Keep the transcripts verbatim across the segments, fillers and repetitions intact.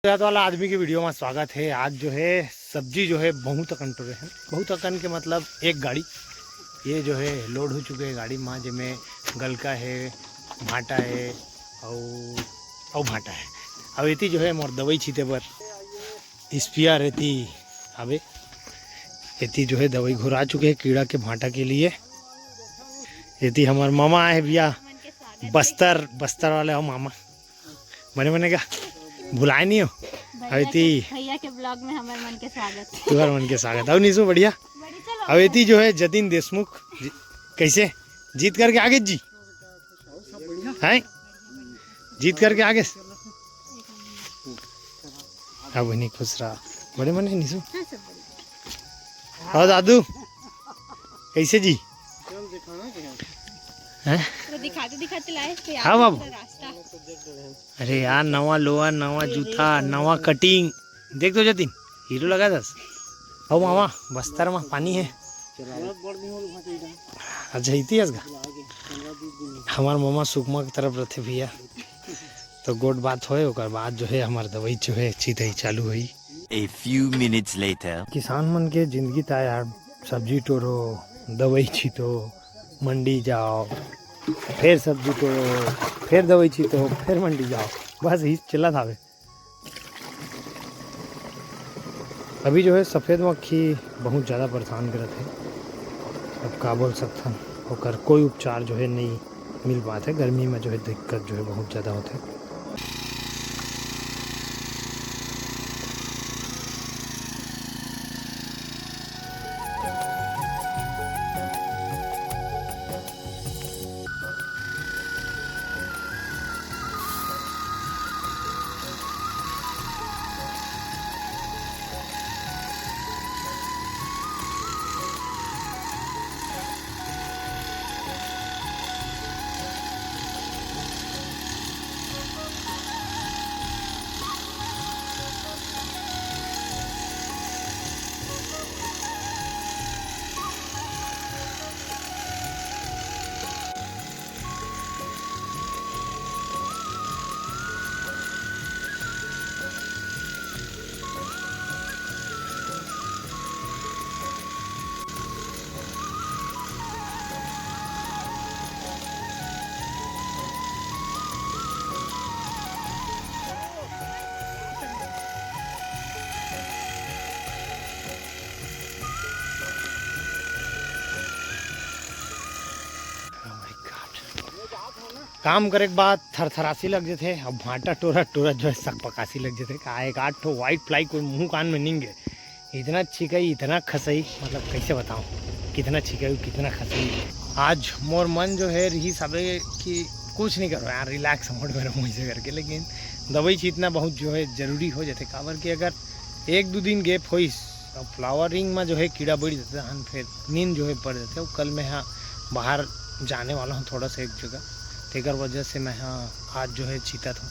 जात वाला आदमी के वीडियो में स्वागत है। आज जो है सब्जी जो है बहुत अकन टोरे हैं, बहुत अकन के मतलब एक गाड़ी ये जो है लोड हो चुके हैं गाड़ी में, जेमे गलका है, भाटा है, अउ अउ भाटा है। अब एती जो है मोर दवाई छीते बर स्पियर एती आवे, एती जो है दवाई घुरा चुके हैं कीड़ा के भाटा के लिए। एती हमार मामा आए हैं भैया, बस्तर बस्तर वाले हो मामा। बने बने का भुलाए नहीं हो। भैया अभी के, ती भैया के ब्लॉग में हमारे मन के स्वागत है। तुम्हारे मन के स्वागत। अब निशु बढ़िया। बड़ी चलो। अब एती जो है जतिन देशमुख जी, कैसे जीत करके आगे जी हैं, जीत करके आगे। अब नहीं खुश रहा, बड़े मन है निशु। हाँ, सब बढ़िया। और दादू कैसे जी? हैं? वो दिखाते दिखाते लाए थे हाँ यार, बाबू। पूरा रास्ता। अरे यार, नवा लोअर, नवा जूता, नवा कटिंग। देख तो जतिन, हीरो लगा दस। अउ मामा, बस्तर में पानी है। अच्छा, इतिहास का हमार मामा सुकमा की तरफ रहते भैया, तो गोट बात होए, ओकर बाद जो है हमार दवाई जो है चितई चालू हुई। A few minutes later। किसान मन के जिंदगी ता यार, सब्जी टोरो, दवाई छीतो, मंडी जाओ, फिर सब्जी टोरो, फिर दवाई छीतो, फिर मंडी जाओ, बस ही चलत हावे। अभी जो है सफेद मक्खी बहुत ज्यादा परेशान करत है। अब का बोल सकथन, ओकर कोई उपचार जो है नहीं मिल पात है। गर्मी में जो है दिक्कत जो है बहुत ज्यादा होत है। काम करे के बाद थरथरासी लग जथे, अब भांटा टोरा टोरा जो है सक पकासी लग जथे। का एक आठ ठो वाइट फ्लाई कोई मुंह कान में निंगे, इतना छिकई, इतना खसई, मतलब कैसे बताऊं, कितना छिकई, कितना खसई। आज मोर मन जो है रही सबे कि कुछ नहीं करो यार, रिलैक्स मोड में रहूँ ऐसे करके, लेकिन दवाई छीतना बहुत जो है जरूरी हो जाते, काबर कि अगर एक दो दिन गैप होइस, अब फ्लावरिंग में जो है कीड़ा बढ़ जाते हैं, फिर नींद जो है पड़ जाते हैं। कल मैं हाँ बाहर जाने वाला हूँ थोड़ा सा एक जगह, तेकर वजह से मैं हाँ आज जो है छीता था,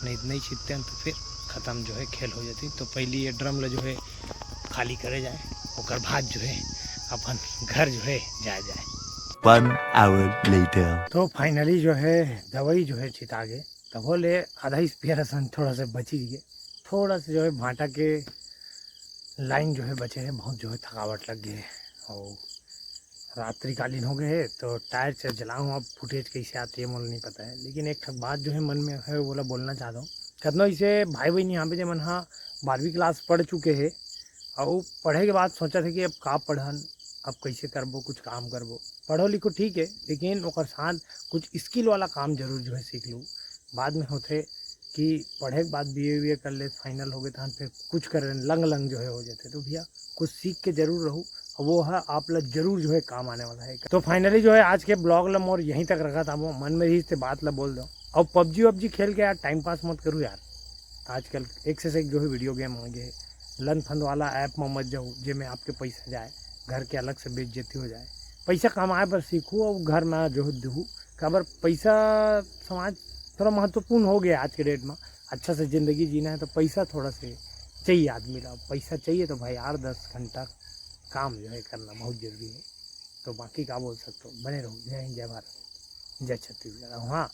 नहीं, नहीं छीतते हैं तो फिर ख़त्म जो है खेल हो जाती। तो पहली ये ड्रम ला जो है खाली करे जाए, ओकर बाद जो है अपन घर जो है जाया जाए। One hour later। तो फाइनली जो है दवाई जो है छिता गए, तभो ले आधा स्पेयर असन थोड़ा सा बची गए, थोड़ा सा जो है भांटा के लाइन जो है बचे है, बहुत जो है थकावट लग गई है और रात्रिकालीन हो गए है, तो टायर चल जलाऊँ। अब फुटेज कैसे आती है मोला नहीं पता है, लेकिन एक ठक बात जो है मन में है, वो ला बोलना चाहता हूँ। कतनो इसे भाई बहन यहाँ पे जे मन हा बारहवीं क्लास पढ़ चुके है और पढ़े के बाद सोचा थे कि अब का पढ़न, अब कैसे करबो, कुछ काम करबो। पढ़ो लिखो ठीक है, लेकिन ओकर साथ कुछ स्किल वाला काम जरूर जो है सीख लूँ। बाद में होथे कि पढ़े के बाद बीए वीए कर ले, फाइनल हो गए, तहन फिर कुछ करे लंग लंग जो है हो जाते। तो भैया कुछ सीख के जरूर रहू, और वो है आप ला जरूर जो है काम आने वाला है। तो फाइनली जो है आज के ब्लॉग ला मोर यहीं तक रखा था, वो मन में रही से बात ला बोल दो। और पबजी वबजी खेल के यार टाइम पास मत करू यार, आजकल एक से एक जो है वीडियो गेम आ गए, लंद फंद वाला ऐप में मत जाओ, जेमे आपके पैसा जाए, घर के अलग से बेइज्जती हो जाए। पैसा कमाए बर सीखू और घर में जो है दूँ, काबर पैसा समाज थोड़ा महत्वपूर्ण हो गया आज के डेट में। अच्छा से जिंदगी जीना है तो पैसा थोड़ा से चाहिए आदमी ला। पैसा चाहिए तो भाई आठ दस घंटा काम जो है करना बहुत जरूरी है। तो बाकी का बोल सकते हो, बने रहो। जय हिंद, जय भारत, जय छत्तीसगढ़। और हाँ,